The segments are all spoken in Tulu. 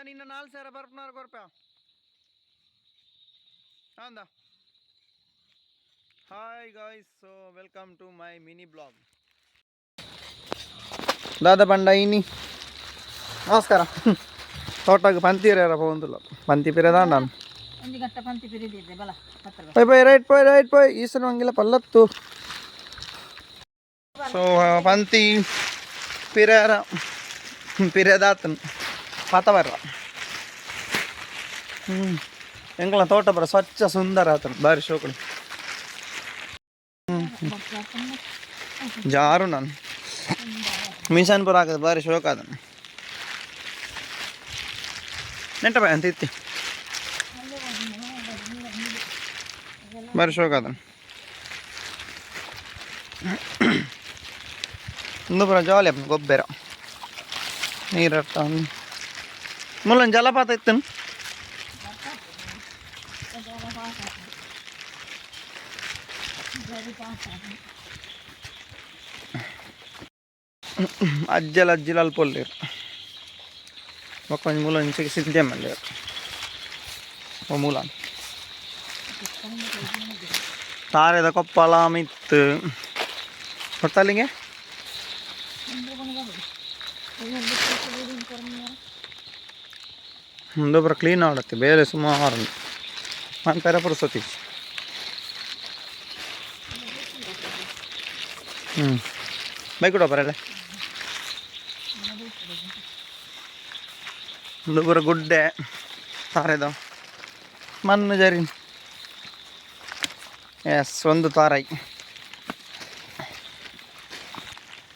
ನಿನ್ನ 4000 ಬರ್ಪನಾರು ಕೊರ್ಪ ಅಂದ. Hi guys, so welcome to my mini blog. ದಾದ ಪಂಡ ಇನಿ ನಮಸ್ಕಾರ. ತೋಟಗ್ ಪಂತೀರ ಪೋಂದುಲ್ಲ, ಪಂತಿ ಪಿರ ನಾನು. ಒಂಜಿ ಗಂಟೆ ಪಂತಿ ಪಿರಿದಿದ್ದೆ ಬಲ ಪತ್ರ. ಪೈ ಪೈ ರೈಟ್ ಪೈ ರೈಟ್ ಪೈ ಈಸನ ವಂಗಿಲ ಪಲ್ಲತ್ತು. ಸೊ ಪಂತಿ ಪಿರೇರ ಪಿರೇದಾತನ್ ಪಾತ ಬರ್ರ. ಎಂಕಲ ತೋಟ ಬರ ಸ್ವಚ್ಛ ಸುಂದರ ಆತನ, ಬಾರಿ ಶೋಕುಡು. ಜಾರು ನಾನು ಮೀಸಾನ್ ಪುರ ಹಾಕದ, ಬಾರಿ ಶೋಕ ಅದನ್ನು ನೆಂಟ ಬಾಯ್ ಅಂತ ಇತ್ತಿ, ಬಾರಿ ಶೋಕ ಅದನ್ನು. ಒಂದು ಪುರ ಜಾಲಿ ಅಪ್ಪ ಗೊಬ್ಬರ ನೀರಟ್ಟ ಮುಲ್ಲೊಂದು ಜಲಪಾತ ಇತ್ತು. ಅಜ್ಜಲ ಅಜ್ಜಿಲ ಅಲ್ಪ ಒಲ್ಲೇರು ಬೊಕ್ಕ ಒಂಜಿ ಮೂಲ ಒಂಜಿ ಸಿದ್ದೆ ಮಲ್ಲೇರು. ಓ ಮೂಲ ತಾರೆದ ಕೊಪ್ಪಲ ಮಿತ್ತು ಗೊತ್ತಲ್ಲಿಗೆ. ಮುಂದೊಬ್ಬರ ಕ್ಲೀನ್ ಆಡತ್ತೆ ಬೇರೆ ಸುಮಾರು ಮನ್ಪೆರ ಪುರ್ಸೊತಿ. ಹ್ಞೂ ಬೈಕ್ ಕೂಡ ಬರಲ್ಲ. ಒಂದೊಬ್ಬರ ಗುಡ್ಡೆ ತಾರೆದ ಮಣ್ಣು ಜರಿ. ಎಸ್, ಒಂದು ತಾರಾಯಿ,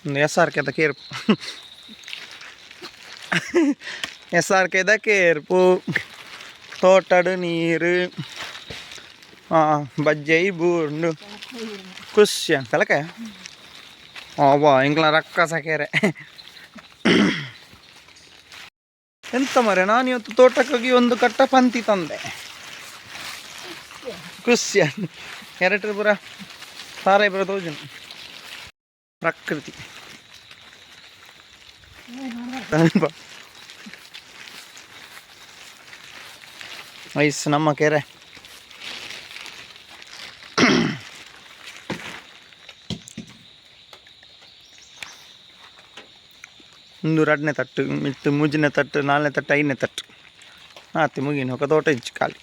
ಒಂದು ಎಸ್ ಆರ್ ಕೆದ ಕೇರ್ಪು, ಎಸ್ ಆರ್ ಕೆದ ಕೇರ್ಪು. ತೋಟಡು ನೀರು, ಬಜ್ಜೈ ಬೂರ್ಂಡು ಖುಷಿ ಕಲಕ. ಅಬ್ಬಾ, ಎಂಕ್ಲ ರಕ್ಕ ಸಕೆರೆ ಎಂತ ಮರೆ. ನಾನು ಇವತ್ತು ತೋಟಕ್ಕೋಗಿ ಒಂದು ಕಟ್ಟ ಪಂತಿ ತಂದೆ, ಖುಷಿ. ಎರಡು ಪೂರ ತಾರಾಯಿ ಪೂರ ತೋಜುನು ಪ್ರಕೃತಿ. ಐಸ್ ನಮ್ಮ ಕೆರೆ. ಒಂದು ರಡ್ನೇ ತಟ್ಟು ಮಿತ್ತು, ಮೂಜನೇ ತಟ್ಟು, ನಾಲ್ನೇ ತಟ್ಟು, ಐದನೇ ತಟ್ಟು ಆತಿ ಮುಗಿನ. ఒక ತೋಟ ಇಚ್ಚು ಖಾಲಿ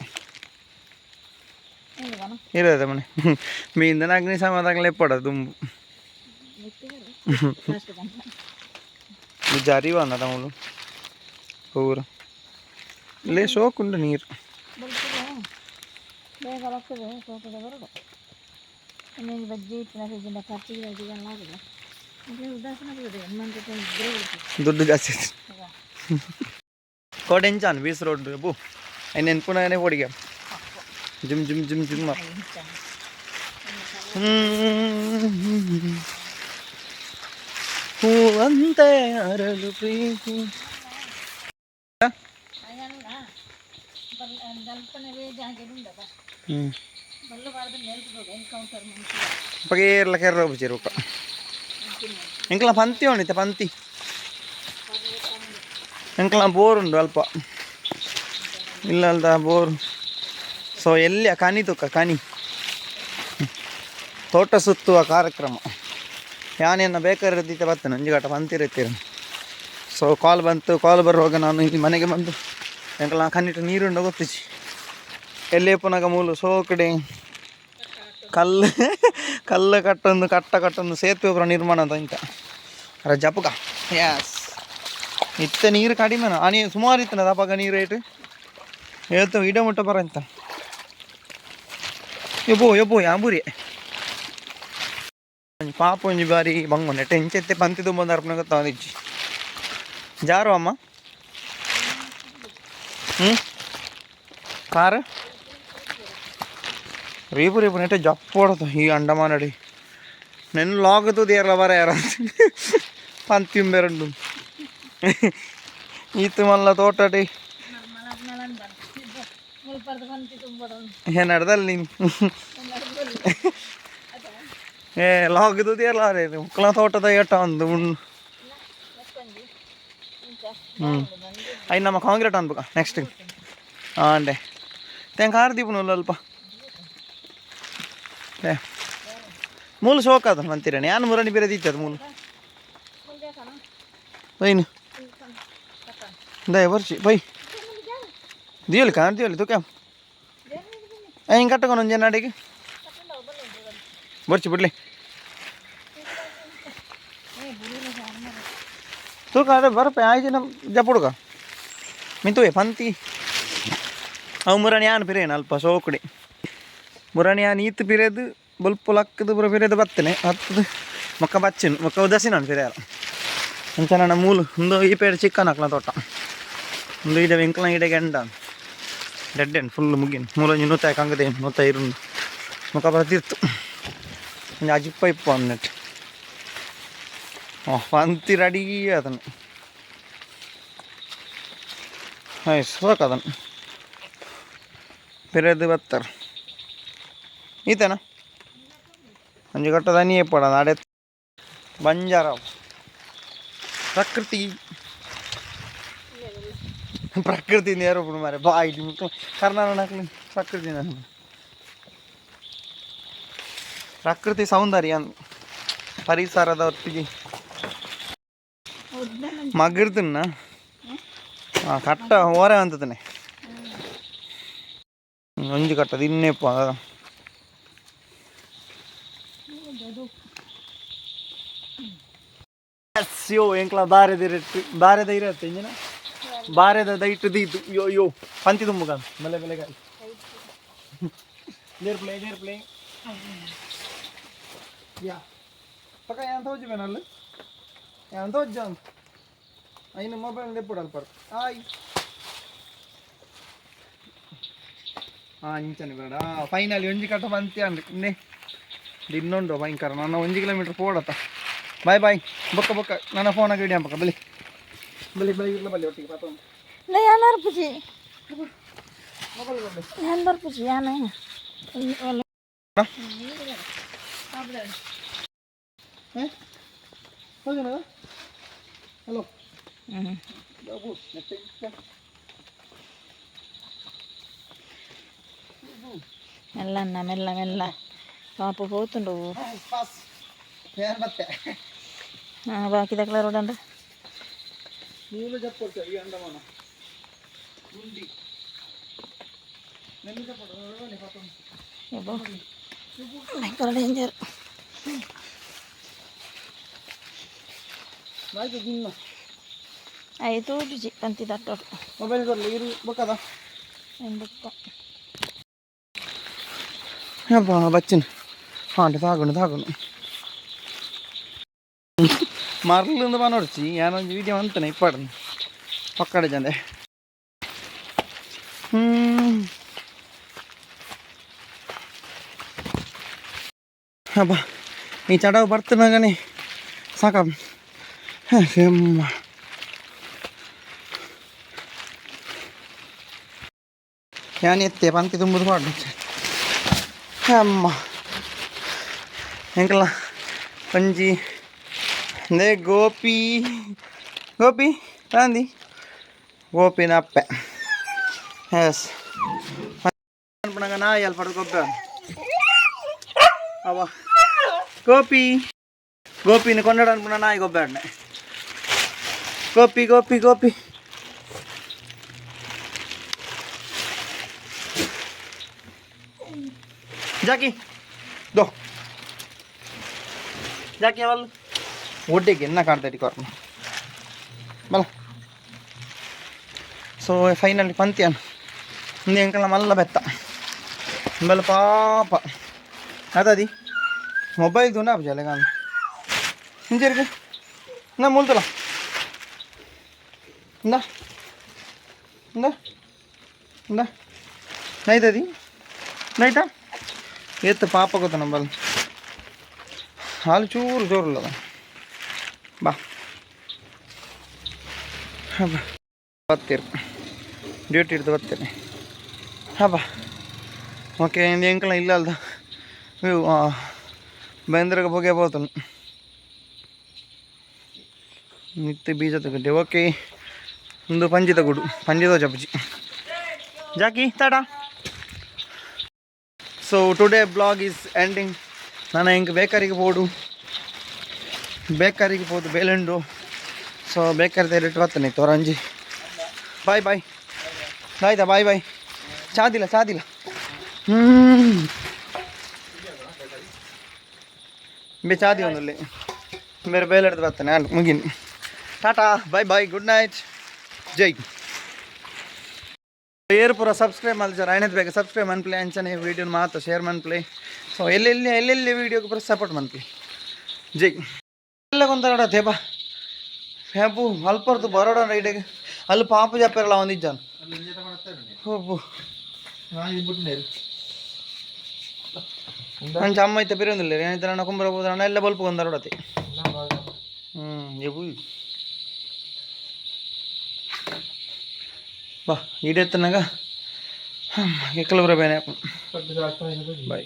ಇರೋದ ಮನೆ ಮೀಂದನ ಅಗ್ನಿ ಸಮಾಧಾಗಲೇ ಪಡ ದುಂಬು ಜಾರಿ ಬಂದ ತಮಲು ಪೂರ ಇಲ್ಲೇ ಶೋಕುಂಡು ನೀರು. ಬೇಗ ಬರ್ತದೆ ತೋಟದ ಬರೋದು. ಇನ್ನೊಂದು ಬಜ್ಜಿ ಇಟ್ಟಿನ ಫ್ರಿಜ್ಜಿಂದ ಖರ್ಚಿಗೆ ಬಜ್ಜಿಗೆ ಎಲ್ಲ ಆಗಿದೆ. ಮತ್ತೆ ಉದಾಸೀನ ಬರ್ತದೆ ಎಮ್ಮಂತ ಇದ್ರೆ. ದುಡ್ಡು ಜಾಸ್ತಿ ಆಯ್ತು. ಕೋಡೆಂಚಾನ್ ಬೀಸ್ ರೋಡ್ ಬು ಐನ್ ನೆನ್ಪುನಾಗನೆ ಪೋಡಿಗೆ ಜಿಮ್ ಜಿಮ್ ಜಿಮ್ ಜಿಮ್. ಹೂವಂತೆ ಅರಳು ಪ್ರೀತಿ. ಹ್ಞೂ ಪಗೇರ್ಲ ಕೆರ್ರ ಒಬ್ಬ ಬೊಕ್ಕ ಎಂಕ್ಲ ಪಂತಿ ಉಂಡಿತ್ತೆ ಪಂತಿ. ಎಂಕ್ಲ ಬೋರ್ ಉಂಡು ಅಲ್ಪ ಇಲ್ಲ ಅಲ್ದ ಬೋರ್. ಸೊ ಎಲ್ಲಿ ಕನಿ ತುಕ್ಕ ಕನಿ ತೋಟ ಸುತ್ತುವ ಕಾರ್ಯಕ್ರಮ. ಯಾನೇನ ಬೇಕಾದ್ರೆ ಬರ್ತೇನೆ ಒಂಜಿ ಪಂತಿರತ್ತೀರ. ಸೊ ಕಾಲ್ ಬಂತು. ಕಾಲ್ ಬರುವಾಗ ನಾನು ಇಲ್ಲಿ ಮನೆಗೆ ಬಂದು ಎಂಕಲ ಕಣ್ಣಿಟ್ಟು ನೀರುಂಡು ಗೊತ್ತಿಚ್ಚಿ. ಎಲ್ಲಿ ಪುನಗ ಮೂಲು ಸೋಕಡೆ ಕಲ್ಲು ಕಲ್ಲು ಕಟ್ಟೊಂದು ಕಟ್ಟ ಕಟ್ಟೊಂದು ಸೇತುವೆ ಪೂರ ನಿರ್ಮಾಣ ಅಂತ ಇಂತ ರಜಪುಗ. ಎಸ್, ಇತ್ತ ನೀರು ಕಡಿಮೆ ಅನಿ ಸುಮಾರು ಇತ್ತನ ಅಪಗ ನೀರು ರೇಟ್ ಹೇಳ್ತೇವೆ ಇಡ ಮುಟ್ಟ ಬರ ಇಂತ. ಯಬ್ಬೋ ಯಬ್ಬೋ ಯಾಂಬೂರಿ ಪಾಪ ಒಂಜಿ ಬಾರಿ ಬಂಗ ನೆಟ್ಟೆ ಇಂಚೆತ್ತೆ ಪಂತಿ ತುಂಬ ಅರ್ಪಣೆ ಗೊತ್ತಾದಿಜ್ಜಿ ಜಾರು ಅಮ್ಮ. ಹ್ಞೂ ಕಾರ್ ರೇಪು ರೇಪು ನೆಟ್ಟೆ ಜಪ್ಪೋಡದು ಈ ಅಂಡಮಾನಡಿ ನೆನ್ ಲಾಗ್ ತೂದಿಯರ್ಲ ಬರ ಯಾರ ಪಂತಿ ಉಂಬೆರಂಡು ಈತು ಮಲ್ಲ ತೋಟಡಿ ಏನ್ ನೀನು ಏ ಲಾಗ್ ತೂದಿಯರ್ಲ ರೇ ಮುಕ್ಕಲ ತೋಟದ ಏಟ ಒಂದು. ಹ್ಞೂ ಐನ್ ನಮ್ಮ ಕಾಂಕ್ರೀಟ್ ಅನ್ಬೇಕ ನೆಕ್ಸ್ಟ್ ಆಂಡೆ ತೆಂಕ ಕಾರ್ ದೀಪುನು ಅಲ್ಪ ಏ ಮೂಲು ಶೋಕ್ ಆದ ಮಂತಿರಣಿ ಯಾನ್ ಮುರಣಿ ಬೇರೆ ದೀತದ ಮೂಲು ಬೈನು ದಯ ಬರ್ಚಿ ಬೈ ದಿಯಲಿ ಕಾಣ್ ದಿಯಲಿ ತುಕೆ ಹಿಂಗೆ ಕಟ್ಟಕೊಂಡು ಒಂಜೆ ನಾಡಿಗೆ ಬರ್ಚಿ ಬಿಡ್ಲಿ ತೂಕ ಅದೇ ಬರಪ ಆಯ್ತು ನಮ್ಮ ಜಪುಡುಗ ಮಿಂತುವೆ ಪಂತಿ ಅವು ಮುರಣಿ ಯಾನ್ ಪಿರೇನ ಅಲ್ಪ ಸೋಕುಡಿ ಮುರಣಿ ಯಾನ್ ಈತ್ ಪಿರೇದು ಬೊಲ್ಪು ಲಕ್ಕದು ಪೂರ ಪಿರೇದು ಬತ್ತನೆ ಹತ್ತದು ಮೊಕ್ಕ ಬಚ್ಚಿನ ಮೊಕ್ಕ ಉದಾಸೀನ ಪಿರೇರ ಅಂಚ ನನ್ನ ಮೂಲು ಒಂದು ಈ ಪೇಡ ಚಿಕ್ಕನ್ ಹಾಕ್ಲ ತೋಟ ಒಂದು ಈಡೆ ಎಂಕ್ಲ ಈಡೆ ಗೆಂಡ ಡೆಡ್ ಎಂಡ್ ಫುಲ್ ಮುಗಿನ್ ಮೂಲೊಂಜಿ ನೂತಾಯ ಕಂಗದೆ ನೂತಾಯ ಇರುಂಡು ಮೊಕ್ಕ ಬರ ತೀರ್ತು ಒಂಜಿ ಅಜಿಪ್ಪ ಇಪ್ಪ ಅಂದೆಟ್ ಪಂತಿ ರೆಡಿ ಅದನ್ನು ಆಯ್ತು ಅದನ್ನು ಪಿರೇದು ಬತ್ತಾರೆ ಈತನ ಒಂಜಿ ಕಟ್ಟದ ನೀ ಪಡ ನಾಡೆ ಬಂಜಾರ ಪ್ರಕೃತಿ ಪ್ರಕೃತಿ ನೇರ ಮಾರೆ ಬಾಯ್ ಕರ್ನಾಟಕ ಪ್ರಕೃತಿ ನಾನು ಪ್ರಕೃತಿ ಸೌಂದರ್ಯ ಪರಿಸರದ ಒಟ್ಟಿಗೆ ಮಗಿರ್ದನ್ನ ಕಟ್ಟ ಓರೆ ಅಂತದನೆ ಒಂಜಿ ಕಟ್ಟದ ಇನ್ನೇಪ ಯೋ ಎಂಕ್ಲ ಬಾರೆದ ಇರಟ್ಟು ಬಾರೆದ ಇರತ್ತೆ ಇಂಜಿನ ಬಾರೆದ ದೈಟ್ ದೀತು ಯೋ ಯೋ ಪಂತಿ ತುಂಬುಗ ಮಲೆ ಬೆಲೆ ಗಾಯಿ ನೇರ್ ಪ್ಲೇ ನೇರ್ ಪ್ಲೇ ಯಾ ಪಕ್ಕ ಯಾನ್ ತೋಜಿ ಬೇನಲ್ಲ ಯಾನ್ ತೋಜ ಐನು ಮೊಬೈಲ್ ದೆಪ್ಪುಡಲ್ ಪರ್ ಆಯ್ ಇಂಚನೆ ಬೇಡ ಫೈನಲಿ ಒಂಜಿ ಕಟ್ಟ ಪಂತಿ ಅಂಡ್ ಇನ್ನೇ ಇನ್ನೊಂದು ಭಯಂಕರ ನಾನು ಒಂಜಿ ಕಿಲೋಮೀಟರ್ ಪೋಡತ್ತ ಬಾಯ್ ಬಾಯ್ ಬೊಕ್ಕ ಬೊಕ್ಕ ನನ್ನ ಫೋನ್ ಆಗಿ ಹಿಡಿಯ ಬಲಿ ಬಲಿ ಬಲಿ ಇರ್ಲ ಬಲಿ ಒಟ್ಟಿಗೆ ಪಾಪ ಯಾನ್ ಬರ್ಪುಜಿ ಯಾನ್ ಬರ್ಪುಜಿ ಯಾನ್ ಹಲೋ ಮೆಲ್ಲ ಮೆಲ್ಲ ಮೆಲ್ಲ ಪಾಪ ಪೋತುಂಡು ಮತ್ತೆ ಬಾಕಿ ದಕ್ಲ ರೋಡಂಡ ಮೂಲು ಜಪ್ಪೊಡ್ತು ಈ ಅಂಡಮಾನ ಗುಂಡಿ ನೆಲ್ಲು ಜಪ್ಪೊಡು ಭಯಂಕರ ಡೇಂಜರ್ ಆಯ್ತು ರುಚಿ ಪಂತಿ ತಟ್ಟೋಡು ಮೊಬೈಲ್ ಕೊರ್ಲಿ ಇರು ಬೊಕ್ಕದ ಬೊಕ್ಕ ಅಬ್ಬಾ ಬಚ್ಚಿನ ಹಾಂ ತಾಗುಂಡು ತಾಗುಂಡು ಮರ್ಲಿಂದ ಪನೊಡ್ಚಿ ಯಾನೊಂಜಿ ವಿಡಿಯೋ ಅಂತಾನೆ ಇಪ್ಪಾಡನು ಪಕ್ಕಡೆ ಜಂದೆ ಅಬ್ಬಾ ಈ ಚಡವು ಬರ್ತನಾಗನೆ ಸಾಕ ಯಾನ್ ಎತ್ತೆ ಪಂತಿ ತುಂಬುದು ಪಾಡು ಅಮ್ಮ ಎಂಕಲ್ಲ ಒಂಜಿ they Gopi Gopi ರಾಂದಿ ಗೋಪಿನ ಅಪ್ಪೆ ಎಸ್ ಅನ್ಪಣಗ ನಾಯಿ ಅಲ್ಪ ಗೊಬ್ಬೆ ಅವ ಗೋಪಿ ಗೋಪಿನ ಕೊಂಡಾಡ ಅನ್ಪುಣ ನಾಯಿ ಗೊಬ್ಬೆ ಅಣ್ಣೆ ಗೋಪಿ ಗೋಪಿ ಗೋಪಿ ಜಾಕಿ ದೋ ಜಾಕಿ ಅವಲ್ ಒಡ್ಡೆಗೆ ಎನ್ನ ಕಾಣ್ತಾ ಇಟ್ಕೋರ್ನ ಬಲ ಸೊ ಫೈನಲಿ ಪಂತಿಯನ್ ಇಂದು ಎಂಕಲ ಮಲ್ಲ ಬೆತ್ತ ಬಲ ಪಾಪ ಅದಾದಿ ಮೊಬೈಲ್ ದೂನ ಅಬ್ಜಾಲೆ ಗಾನ ಇಂಜರಿಗೆ ನಾ ಮೂಲ್ತಲ ಇಂದ ಇಂದ ಇಂದ ನೈತದಿ ನೈತಾ ಏತ್ ಪಾಪ ಗೊತ್ತ ನಂಬಲ್ ಹಾಲು ಚೂರು ಜೋರುಲ್ಲದ ಬಾ ಹಬ್ಬ ಬತ್ತೀರಿ ಡ್ಯೂಟಿ ಹಿಡ್ದು ಬರ್ತೇನೆ ಹಬ್ಬ ಓಕೆ ಎಂಕಲ ಇಲ್ಲ ಅಲ್ದ ಬೇಂದ್ರಗೆ ಪೊಗೆ ಪೋತನು ನಿತ್ಯ ಬೀಜ ತಗೊಂಡೆ ಓಕೆ. ಒಂದು ಪಂಜಿದ ಗೂಡು, ಪಂಜಿದ ಜಪುಜಿ Jackie tata. So today vlog is ending. ನಾನು ಹಿಂಗೆ ಬೇಕರಿಗೆ ಪೋಡು, ಬೇಕರಿಗೆ ಪೋದು ಬೇಲೆಂಡು. ಸೊ ಬೇಕರಿ ರೇಟ್ ಬರ್ತೇನೆ ತೋರಂಜಿ. ಬಾಯ್ ಬಾಯ್ ಆಯ್ತಾ, ಬಾಯ್ ಬಾಯ್. ಚಾದಿಲ್ಲ ಚಾದಿಲ್ಲ. ಬೇ ಚಾದಿ ಒಂದಲ್ಲಿ ಬೇರೆ ಬೇಲೆ ಹಿಡ್ದು ಬರ್ತಾನೆ. ನಾನು ಮುಗಿನಿ. Tata, bye bye, good night, ಜೈ. ಏರು ಪೂರ ಸಬ್ಸ್ಕ್ರೈಬ್ ಮಲ್ಜಾರ ಐನದ್ ಬೇಗ ಸಬ್ಸ್ಕ್ರೈಬ್ ಮನ್ಪ್ಲೆ. ಅಂಚನೆ ವೀಡಿಯೋ ಮಾತ್ರ ಶೇರ್ ಮನ್ಪ್ಲೆ. ಸೊ ಎಲ್ಲೆಲ್ಲಿ ಎಲ್ಲೆಲ್ಲಿ ವೀಡಿಯೋಗೆ ಪೂರ ಸಪೋರ್ಟ್ ಮನ್ಪ್ಲೆ. ಜೈ. ಎಲ್ಲ ಕೊಂತ ತೇಪ ಹ್ಯಾಪು ಅಲ್ಪರ್ದು ಬರೋಡ ರೈಡಿಗೆ ಅಲ್ಲಿ ಪಾಪು ಜಪ್ಪೆರಲ್ಲ ಒಂದಿಜ್ಜಾನ ಹೋಗು. ಅಂಚ ಅಮ್ಮ ಇತ್ತ ಪಿರೊಂದಿಲ್ಲ ಏನಿತ್ತ ಕುಂಬರ ಹೋದ್ರ ಎಲ್ಲ ಬಲ್ಪು ಕೊಂದರೋಡತೆ. ಎಬು ಬಾ ಈಡೆತ್ತನಾಗ ಎಕ್ಕಲ ಬೇನೆ. ಬಾಯ್.